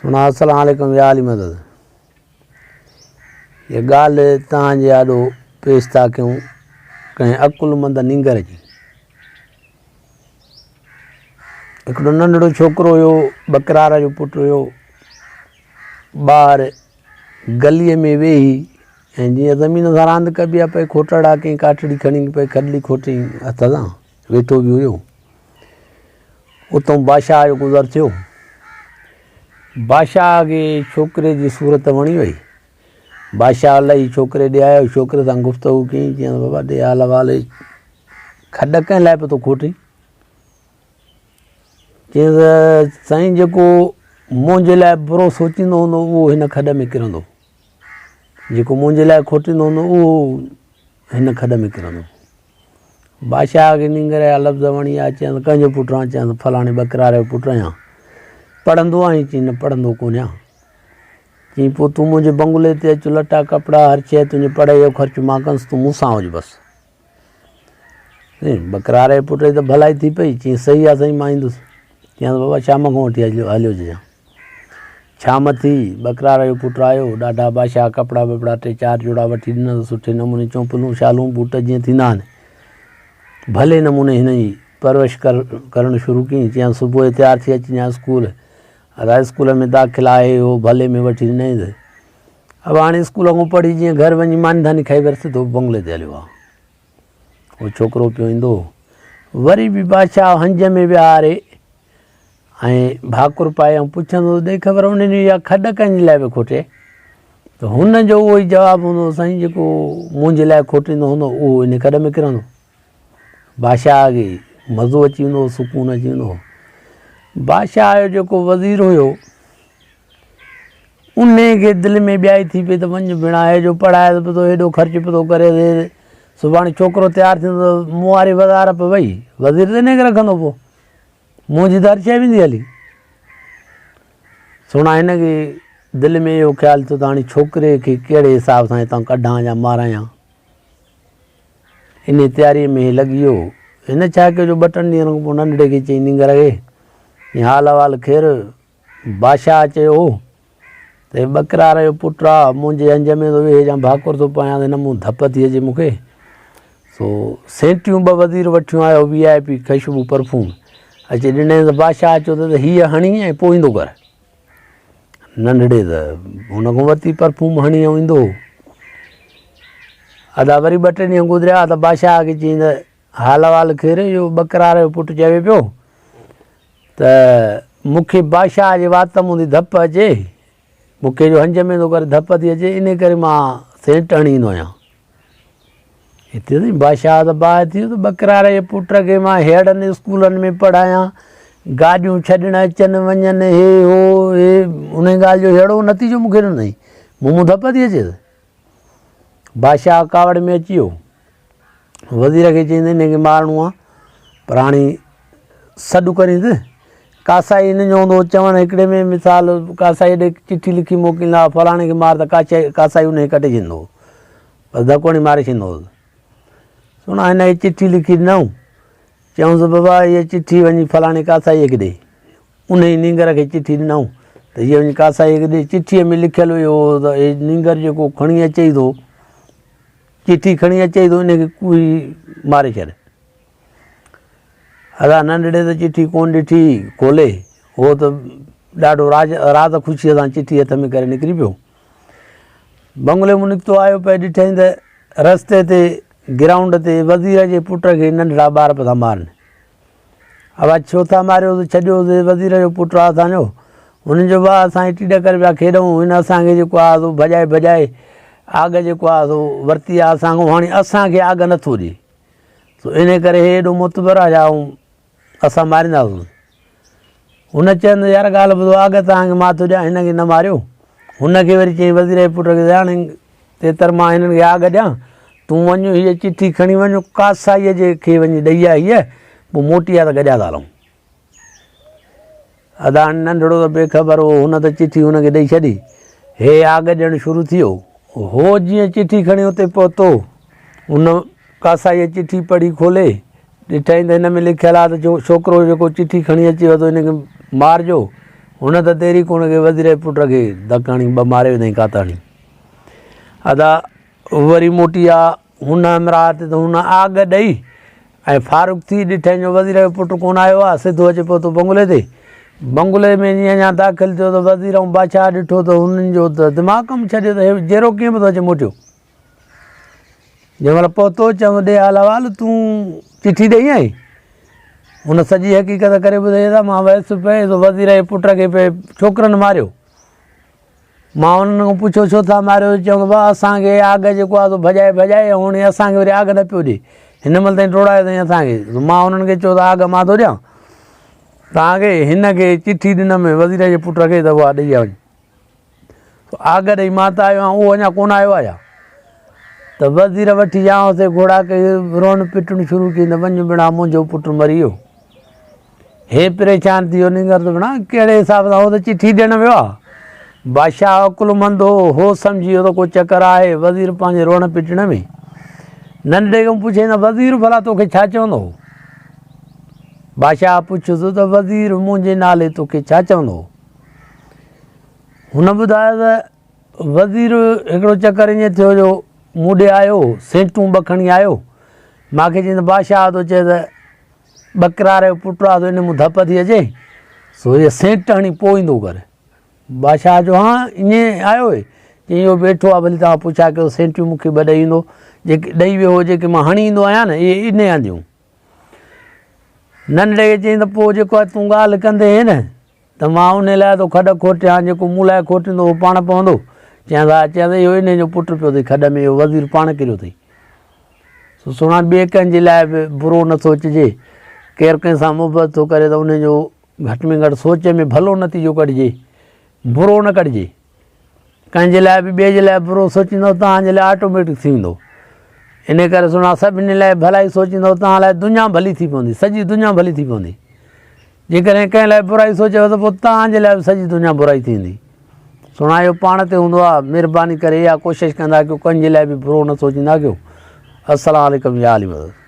سڻا السلام عليڪم يا علي مدد هيء ڳالهه توهان جي آڏو پيش ٿا ڪيون ڪنهن عقلمند نينگر جي. هڪڙو ننڍڙو ڇوڪرو هيو ٻڪرار جو پٽ هيو ٻاهر گليء ۾ ويهي ۽ جيئن زمين سان راند ڪبي آهي پئي کوٽڙا ڪنهن ڪاٺڙي کڻي پئي کڏڙي کوٽي هٿ سان ويٺو به هيو اتان بادشاهه جو گذر ٿيو. بادشاهه کي ڇوڪري جي صورت وڻي وئي. بادشاهه لهي ڇوڪري ڏي آيو، ڇوڪري سان گفتگو ڪيائين، چيائين بابا ڏي حال احوال، کڏ ڪنهن لاء پيو ٿو کوٽين؟ چيائين ته سائين جيڪو منهنجي لاء برو سوچيندو هوندو اهو هن کڏ ۾ ڪرندو، جيڪو منهنجي لاء کوٽيندو هوندو اهو هن کڏ ۾ ڪرندو. بادشاهه کي نينگر جا لفظ وڻي ويا، چيائينس، ڪنهن جو پٽ آهين؟ چيائينس، فلاڻي ٻڪرار جو پٽ آهيان. پڙهندو آهين؟ چيائين، نه پڙهندو ڪونهيان. چيائين، پوء تون منهنجي بنگلي تي اچ، لٽا ڪپڙا هر شيء تنهنجي پڙهائي جو خرچ مان ڪندس، تون مون سان هج بس. سائين ٻڪرار جي پٽ جي ته ڀلائي ٿي پئي. چيائين، صحيح آهي سائين، مان ايندس. چيائينس، بابا شام کان وٺي هليو اچجان. شام ٿي، ٻڪرار جو پٽ آيو، ڏاڍا بادشاهه ڪپڙا ٻپڙا ٽي چار جوڙا وٺي ڏنس، سٺي نموني چونپلون، شالون، بوٽ جيئن ٿيندا آهن، ڀلي نموني هن جي پرورش ڪرڻ شروع ڪيائين، چيائين صبح جو تيار ٿي اچجانء اسڪول، ادا اسڪول ۾ داخل آهي اهو ڀلي ۾ وٺي ڏنائينس. اب هاڻي اسڪول کان پڙهي جيئن گهر وڃي ماني ڌاني کائي وري سڌو بنگلي تي هليو آ. اهو ڇوڪرو پيو ايندو هو. وري به بادشاهه هنج ۾ ويهاري ۽ ڀاڪر پائي ۽ پڇندو هو ڏي خبر انهن جي اها کڏ ڪنهن جي لاء پئي کوٽي؟ ته هن جو اهو ئي جواب هوندو هو سائين جيڪو منهنجي لاء کوٽيندو هوندو اهو ان کڏ ۾ ڪرندو. بادشاهه کي مزو اچي ويندو هو سڪون اچي ويندو هو. بادشاهه جو جيڪو وزير هيو انهي کي دل ۾ ٻيائي ٿي پئي ته وڃ ڀيڻا هي جو پڙهائيس پيو ٿو هيڏو خرچ پيو ٿو ڪري سڀاڻي ڇوڪرو تيار ٿيندو ته مون واري وزارت وئي وزير ته انهي کي رکندو پوء منهنجي ته هر شيء ويندي هلي. سهڻا هن کي دل ۾ اهو خيال ٿيو ته هاڻي ڇوڪري کي ڪهڙي حساب سان هتان ڪڍان يا مارايان. انهيء تياريء ۾ هي لڳي ويو. هن ڇا ڪيو جو ٻه ٽن ڏينهن کان پوء ننڍڙي کي چيائين نينگر کي، چيائين حال احوال خير؟ بادشاهه چيو هو ته هي ٻڪرار جو پٽ آ، منهنجي هنج ۾ ٿو ويهي جا ڀاڪر ٿو پايان ته هن مون ڌپ ٿي اچي مون کي. سو سينٽيون ٻه وزير وٺيون آيو وي آء پي خشبو پرفيوم اچي ڏنائين ته بادشاهه چيو ته هيء هڻي ۽ پوء ايندو ڪر. ننڍڙي ته هن کان ورتي پرفيوم هڻي ۽ ايندو هو. ادا وري ٻه ٽي ڏينهن گذريا ته بادشاهه کي چيائين ته حال احوال خير اهو ٻڪرار جو پٽ چوي پيو ته مون کي بادشاهه جي وات مون ٿي ڌپ اچي، مون کي جو هنج ۾ ٿو ڪري ڌپ ٿي اچي، انهي ڪري مان سينٽ هڻي ايندو آهيان. هتي سائين بادشاهه ته باهه ٿي ويو ته ٻڪرار جي پٽ کي مان ههڙن اسڪولن ۾ پڙهايان، گاڏيون ڇڏڻ اچن وڃن، هي هو هي انهي ڳالهه جو ههڙو نتيجو مون کي ڏنو اٿئي، مون مون ڌپ ٿي اچي ته. بادشاهه ڪاوڙ ۾ اچي ويو. وزير کي چيائين ته هن کي مارڻو آهي پر هاڻي سڏ ڪرين ته ڪاسائي هن جو هوندو هو چوڻ هڪڙي ۾ مثال ڪاسائي ڏي چٺي لکي موڪليندا هئا فلاڻي کي مار ته ڪاسائي ان کي ڪٽي ڇڏيندو هو بس ڌڪ هڻي ماري ڇڏيندو هو سهڻا هن کي چٺي لکي ڏنائون چيائونس بابا هيء چٺي وڃي فلاڻي ڪاسائيء کي ڏي انهيء نينگر کي چٺي ڏنائون ته هيء وڃي ڪاسائيء کي ڏي. چٺيء ۾ لکيل اهو هو ته هي نينگر جيڪو کڻي اچئي ٿو، چٺي کڻي اچئي ٿو، انهيء کي ڪوهي ماري ڇڏ. ادا ننڍڙي ته چٺي ڪونه ڏٺي کولي، هو ته ڏاڍو راز راز خوشيء سان چٺي هٿ ۾ ڪري نڪري پيو. بنگلي مان نڪتو آيو پئي ڏٺائين ته رستي تي گرائونڊ تي وزير جي پٽ کي ننڍڙا ٻار پيا ٿا مارن. ابا ڇو ٿا ماريوس، ڇڏيوس، وزير جو پٽ آ اسان جو. هن چيو ڀاء اسان اٽي ڏڪر پيا کيڏون، هن اسان کي جيڪو آ سو ڀڄائي ڀڄائي آڳ جيڪو آ سو ورتي آ اسان کان، هاڻي اسان کي آڳ نٿو ڏي، سو انهي ڪري هي ايڏو معتبر آ جا اسان مارينداسون. هن چيس ته يار ڳالهه ٻڌو، آڳ توهان کي مان ٿو ڏيان، هن کي نه ماريو. هن کي وري چيائين وزير جي پٽ کي ته هاڻي تيتر مان هنن کي آڳ ڏيان، تون وڃ هيء چٺي کڻي وڃ ڪاسائيء جي کي وڃي ڏئي آ هيء، پوء موٽي آ ته گڏيا ٿا هلون. ادا هاڻي ننڍڙو ته بي خبر هو، هن ته چٺي هن کي ڏئي ڇڏي. هي آڳ ڏيڻ شروع ٿي ويو. هو جيئن چٺي کڻي اتي پهتو، هن ڪاسائيء چٺي پڙهي کولي، ڏٺائين ته هن ۾ لکيل آ ته ڇوڪرو جيڪو چٺي کڻي اچيو ٿو، هن کي مارجو. هن ته دير ئي ڪونه ڪئي وزير جي پٽ کي ڌڪ هڻي ٻه ماري وڌائين ڪاتاڻي. ادا وري موٽي آ هن همراهه تي ته هن آڳ ڏئي ۽ فاروق ٿي ڏٺائين جو وزير جو پٽ ڪونه آيو آ، سڌو اچي پهتو بنگلي تي. بنگلي ۾ جيئن اڃا داخل ٿيو ته وزير ۽ بادشاهه ڏٺو ته هنن جو ته دماغ ڪم ڇڏيو ته هي جيرو ڪيئن به ٿو اچي موٽيو. جنهن مهل پهتو چيائون ڏي حال احوال تون چٺي ڏئي آئين؟ هن سڄي حقيقت ڪري ٻڌائي ته مان ويس پئي سو وزير جي پٽ کي پئي ڇوڪرن ماريو. مان انهن کان پڇيو ڇو ٿا ماريو؟ چيائون ته بابا اسان کي آگ جيڪو آهي سو ڀڄائي ڀڄائي ۽ هاڻي اسان کي وري آگ نه پيو ڏي. هن مهل تائين ڊوڙايو اٿئي اسان کي. مان انهن کي چيو ته آگ مان ٿو ڏيان توهان کي. هن کي چٺي ڏنم وزير جي پٽ کي ته اها ڏئي آ وڃ. آگ ڏئي مان ته آيو آهيان اهو اڃا ڪونه آيو آهي ڇا؟ ته وزير وٺي آيوسي گهوڙا کي روئڻ پٽڻ شروع ڪيائين ته وڃ بڻا منهنجو پٽ مري ويو. هي پريشان ٿي ويو نينگر ته ڀيڻا ڪهڙي حساب سان هو ته چٺي ڏيڻ ويو آ. بادشاهه عقلمند هو، هو سمجهي ويو ته ڪو چڪر آهي، وزير پنهنجي روئڻ پٽڻ ۾. ننڍڙي کان پڇيائين ته وزير ڀلا توکي ڇا چوندو هو؟ بادشاهه پڇيس ته وزير منهنجي نالي توکي ڇا چوندو هو؟ هن ٻڌايو ته وزير هڪڙو چڪر ائين ٿيو جو مون ڏي آيو، سينٽون ٻه کڻي آيو، مان کي چيائين ته بادشاهه ٿو چئي ته ٻڪرار جو پٽ آ سو ان مون ڌپ ٿي اچي، سو هيء سينٽ هڻي پوء ايندو ڪر. بادشاهه چيو ها ائين آيو هي؟ چيائين اهو ويٺو آ ڀلي توهان پڇا ڪيو سينٽيون مون کي ٻه ڏئي ويندو، جيڪي ڏئي ويو هو جيڪي مان هڻي ايندو آهيان نه اهي انهي آنديون. ننڍڙي کي چيائين ته پوء جيڪو آهي تون ڳالهه ڪندين هين نه ته مان انهي لاء ٿو کڏ کوٽيان جيڪو مون لاء کوٽيندو اهو پاڻ پوندو. چيائين ها، چيائين ته اهو انهي جو پٽ پيو اٿئي کڏ ۾ اهو وزير پاڻ ڪريو اٿئي. سو سهڻا ٻئي ڪنهن جي لاء به برو نه سوچجي. ڪير ڪنهن سان محبت ٿو ڪري ته انهي جو گهٽ ۾ گهٽ سوچ ۾ ڀلو نتيجو ڪڍجي، برو نه ڪڍجي. ڪنهن جي لاء به ٻئي جي لاء برو سوچيندؤ توهان جي لاء آٽوميٽڪ ٿي ويندو. انهي ڪري سهڻا سڀني لاء ڀلائي سوچيندؤ توهان لاء دنيا ڀلي ٿي پوندي، سڄي دنيا ڀلي ٿي پوندي. جيڪڏهن ڪنهن لاء برائي سوچيو ته پوء توهان جي لاء به سڄي دنيا برائي ٿيندي. سهڻا اهو پاڻ تي هوندو آهي، مهرباني ڪري اها ڪوشش ڪندا ڪيو ڪنهن جي لاء به برو نه سوچيندا ڪيو. السلام عليڪم يا علي مدد.